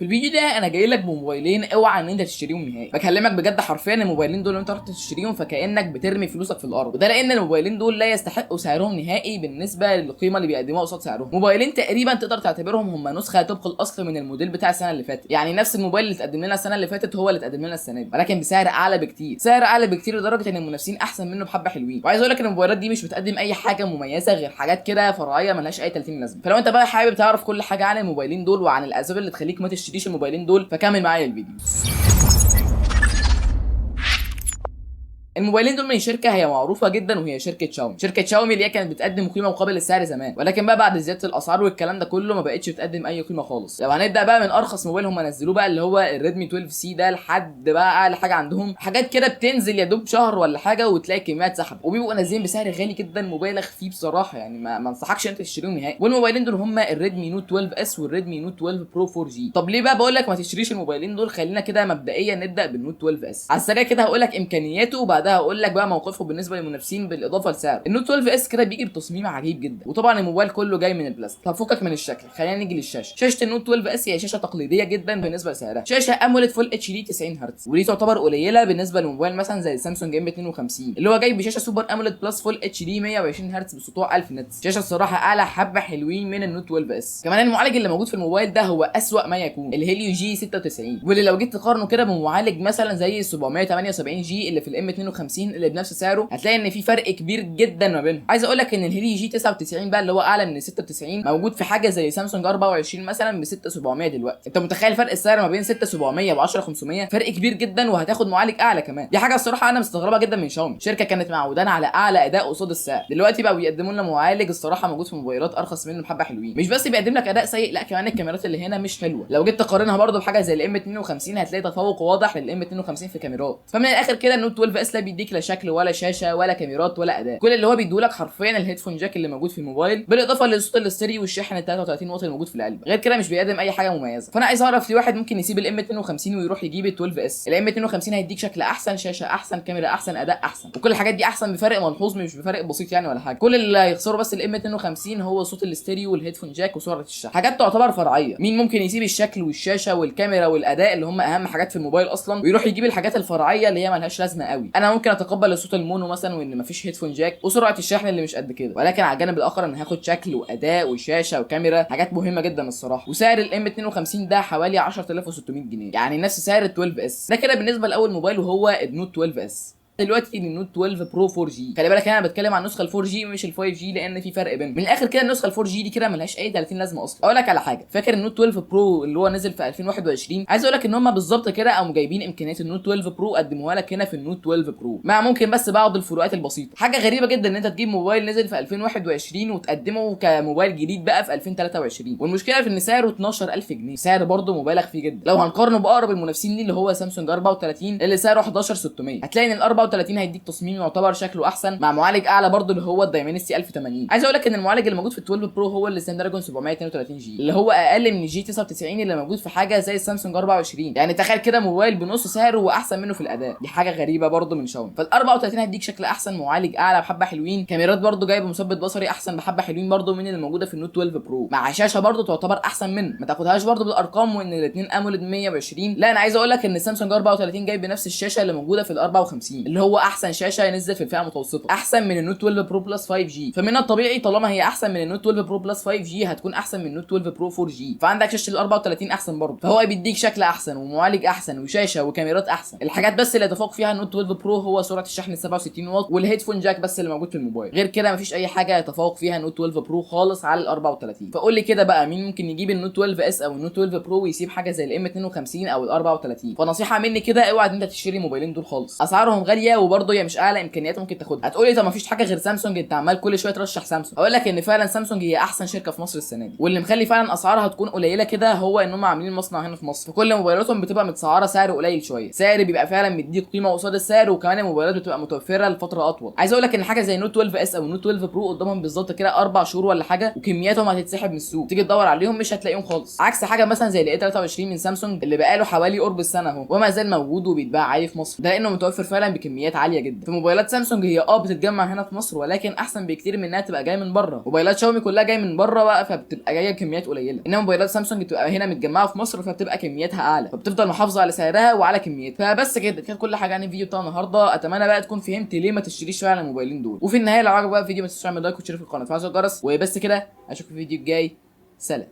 في الفيديو ده انا جاي لك بموبايلين اوعى ان انت تشتريهم نهائي. بكلمك بجد، حرفيا الموبايلين دول لو انت رحت تشتريهم فكانك بترمي فلوسك في الارض، وده لان الموبايلين دول لا يستحقوا سعرهم نهائي بالنسبة للقيمة اللي بيقدموها قصاد سعرهم. موبايلين تقريبا تقدر تعتبرهم هم نسخه طبق الاصل من الموديل بتاع السنة اللي فاتت، يعني نفس الموبايل اللي اتقدم لنا السنة اللي فاتت هو اللي اتقدم لنا السنة دي، ولكن بسعر اعلى بكتير، سعر اعلى بكتير لدرجة ان المنافسين احسن منه بحبه حلوين. وعايز اقول لك ان الموبايلات دي مش بتقدم اي حاجة مميزة غير حاجات كده فرعية ملهاش اي 30 لازمه. فلو انت بقى حابب تعرف كل حاجة عن الموبايلين دول وعن الاسباب اللي تخليك ما تشتريش الموبايلين دول فكمل معايا الفيديو. الموبايلين دول من شركة هي معروفة جدا، وهي شركة شاومي. شركة شاومي اللي هي كانت بتقدم قيمة مقابل السعر زمان، ولكن بقى بعد زيادة الاسعار والكلام ده كله ما بقتش بتقدم اي قيمة خالص. لو هنبدا بقى من ارخص موبايل هم نزلوه بقى اللي هو الريدمي 12 سي ده، لحد بقى اعلى حاجة عندهم، حاجات كده بتنزل يا دوب شهر ولا حاجة وتلاقي كميات سحب، وبيبقوا نازلين بسعر غالي جدا مبالغ فيه بصراحة، يعني ما انصحكش انت تشتريهم نهائي. والموبايلين دول هم الريدمي نوت 12 اس والريدمي نوت 12 برو 4 جي. طب ليه بقى بقول لك ما تشتريش الموبايلين دول؟ خلينا كده مبدئيا نبدا بالنوت 12 اس على السريع كده، هقول لك امكانياته وبعدها هقول لك بقى موقفه بالنسبة للمنافسين بالاضافة لسعره. النوت 12 اس كده بيجي بتصميم عجيب جدا، وطبعا الموبايل كله جاي من البلاستيك. طب فكك من الشكل، خلينا نيجي للشاشه. شاشة النوت 12 اس هي شاشة تقليدية جدا بالنسبة لسعرها، شاشة AMOLED full HD 90 هرتز، ودي تعتبر قليله بالنسبة لموبايل مثلا زي سامسونج ام 52 اللي هو جاي بشاشة super AMOLED plus full HD 120 هرتز بسطوع 1000 nits. شاشة الصراحة اعلى حبه حلوين من النوت 12 اس. كمان المعالج اللي موجود في الموبايل ده هو اسوأ ما يكون، الهيليو جي 96، واللي لو جيت تقارنه كده بمعالج مثلا زي 778 جي اللي في الام 52 اللي بنفس سعره، هتلاقي ان في فرق كبير جدا ما بينهم. عايز اقول لك ان الهيليو جي 99 بقى اللي هو اعلى من 96 موجود في حاجة زي سامسونج 24 مثلا ب 6700 دلوقتي. انت متخيل فرق السعر ما بين 6700 و 10500؟ فرق كبير جدا، وهتاخد معالج اعلى كمان. دي حاجة الصراحة انا مستغربها جدا من شاومي، شركة كانت معودانا على اعلى اداء قصاد السعر، دلوقتي بقوا بيقدموا لنا معالج الصراحة موجود في موبايلات ارخص منه بحبه حلوين. مش بس بيقدم لك اداء سيء، لا كمان الكاميرات اللي هنا مش حلوة. لو جيت تقارنها برضه بحاجة زي الام 52 هتلاقي تفوق واضح للام 52 في كاميرات. فمن الاخر كده النوت 12 اس لا بيديك لا شكل ولا شاشة ولا كاميرات ولا اداء، كل اللي هو بيديهولك حرفيا ال headphone jack اللي موجود في الموبايل، بالاضافة للصوت الاستيريو والشاحن ال 33 واط اللي موجود في العلبة. غير كده مش بيقدم اي حاجة مميزة. فانا عايز اعرف ليه واحد ممكن يسيب الام 52 ويروح يجيب ال 12 اس؟ الام 52 هيديك شكل احسن، شاشة احسن، كاميرا احسن، اداء احسن، وكل الحاجات دي احسن بفرق ملحوظ، مش بفرق بسيط يعني ولا حاجة. كل اللي هيخسره بس الام 52 هو صوت الاستيريو وال headphone jack وسرعة الشحن، حاجات تعتبر فرعية. مين ممكن يسيب الشكل والشاشه والكاميرا والاداء اللي هم اهم حاجات في الموبايل اصلا ويروح يجيب الحاجات الفرعية اللي هي ملهاش لازمه قوي؟ انا ممكن اتقبل الصوت ال mono مثلا وان مفيش headphone jack وسرعة الشحن اللي مش قد كده، ولكن على الجانب الاخر انا هاخد شكل واداء وشاشه وكاميرا، حاجات مهمة جدا الصراحة. وسعر الام 52 ده حوالي 10600 جنيه، يعني نفس سعر ال 12 اس. ده كده بالنسبة لاول موبايل وهو النوت 12 اس. دلوقتي النوت 12 برو 4 جي، خلي بالك انا بتكلم عن النسخة ال 4 جي مش ال 5 جي لان في فرق بينهم. من الاخر كده النسخة ال 4 جي دي كده ملهاش اي 30 لازمه اصلا. اقول لك على حاجة، فاكر النوت 12 برو اللي هو نزل في 2021؟ عايز اقول لك ان هم بالظبط كده قاموا جايبين امكانيات النوت 12 برو قدموها لك هنا في النوت 12 برو، مع ممكن بس بعض الفروقات البسيطة. حاجة غريبة جدا ان انت تجيب موبايل نزل في 2021 وتقدمه كموبايل جديد بقى في 2023، والمشكلة في ان سعره 12000 جنيه، سعر برده مبالغ فيه جدا. لو هنقارنه باقرب المنافسين ليه اللي هو سامسونج 34 اللي سعره 11600، هتلاقي ان ال 34 هيديك تصميم يعتبر شكله احسن مع معالج اعلى برضه اللي هو الدايمنستي 1080. عايز اقول لك ان المعالج اللي موجود في 12 برو هو اللي سنابدراجون 732 جي اللي هو اقل من الجي 99 اللي موجود في حاجة زي السامسونج 24. يعني تخيل كده موبايل بنص سعره واحسن منه في الاداء، دي حاجة غريبة برضه من شاومي. فال 34 هيديك شكل احسن، معالج اعلى بحبه حلوين، كاميرات برضه جايبه مثبت بصري احسن بحبه حلوين برضه من اللي موجودة في النوت 12 برو، مع شاشة برضه تعتبر احسن منه. ما تاخدهاش برضه بالارقام وان الاثنين AMOLED 120، لا انا عايز اقول لك ان السامسونج 34 جايب بنفس الشاشة اللي موجودة في ال 54 اللي هو احسن شاشة نزلت في الفئة المتوسطة، احسن من النوت 12 برو بلس 5 جي. فمن الطبيعي طالما هي احسن من النوت 12 برو بلس 5 جي هتكون احسن من النوت 12 برو 4 جي، فعندك شاشة ال 34 احسن برضه. فهو بيديك شكل احسن ومعالج احسن وشاشه وكاميرات احسن. الحاجات بس اللي يتفوق فيها النوت 12 برو هو سرعة الشحن 67 واط وال headphone jack بس اللي موجود في الموبايل، غير كده مفيش اي حاجة يتفوق فيها النوت 12 برو خالص على ال 34. فقول لي كده بقى مين ممكن يجيب النوت 12 اس او النوت 12 برو ويسيب حاجة زي الام 52 او ال 34؟ فنصيحه مني كده اوعى ان انت تشتري موبايلين دول خالص، اسعارهم غالية وبرضه هي مش اعلى امكانيات ممكن تاخدها. هتقولي طب مفيش حاجة غير سامسونج، انت عمال كل شوية ترشح سامسونج. اقول لك ان فعلا سامسونج هي احسن شركة في مصر السنة دي، واللي مخلي فعلا اسعارها تكون قليله كده هو ان هم عاملين مصنع هنا في مصر، فكل موبايلاتهم بتبقى متسعره سعر قليل شوية، سعر بيبقى فعلا مديك قيمة قصاد السعر، وكمان الموبايلات بتبقى متوفرة لفترة اطول. عايز اقول لك ان حاجة زي نوت 12 اس او نوت 12 برو قدامهم بالظبط كده 4 شهور ولا حاجة وكمياتهم هتتسحب من السوق، تيجي تدور عليهم مش هتلاقيهم خالص. عكس حاجة مثلا زي الاي 23 من سامسونج اللي بقاله حوالي قرب السنة اهو وما زال موجود وبيتباع عادي في مصر، ده لانه متوفر فعلا بكميات بكميات عالية جدا. في موبايلات سامسونج هي بتتجمع هنا في مصر، ولكن احسن بكتير من انها تبقى جاية من بره. موبايلات شاومي كلها جاية من بره بقى، فبتبقى جاية بكميات قليله، انما موبايلات سامسونج بتبقى هنا متجمعه في مصر، فبتبقى كمياتها اعلى، فبتفضل محافظة على سعرها وعلى كميتها. فبس كده كانت كل حاجة عن الفيديو بتاع النهارده. اتمنى بقى تكون فهمت ليه ما تشتريش فعلا الموبايلين دول. وفي النهاية لو عجبك بقى الفيديو ما تنساش تعمل like وتشترك في القناة وتفعل الجرس. وبس كده، اشوفك في الفيديو الجاي. سلام.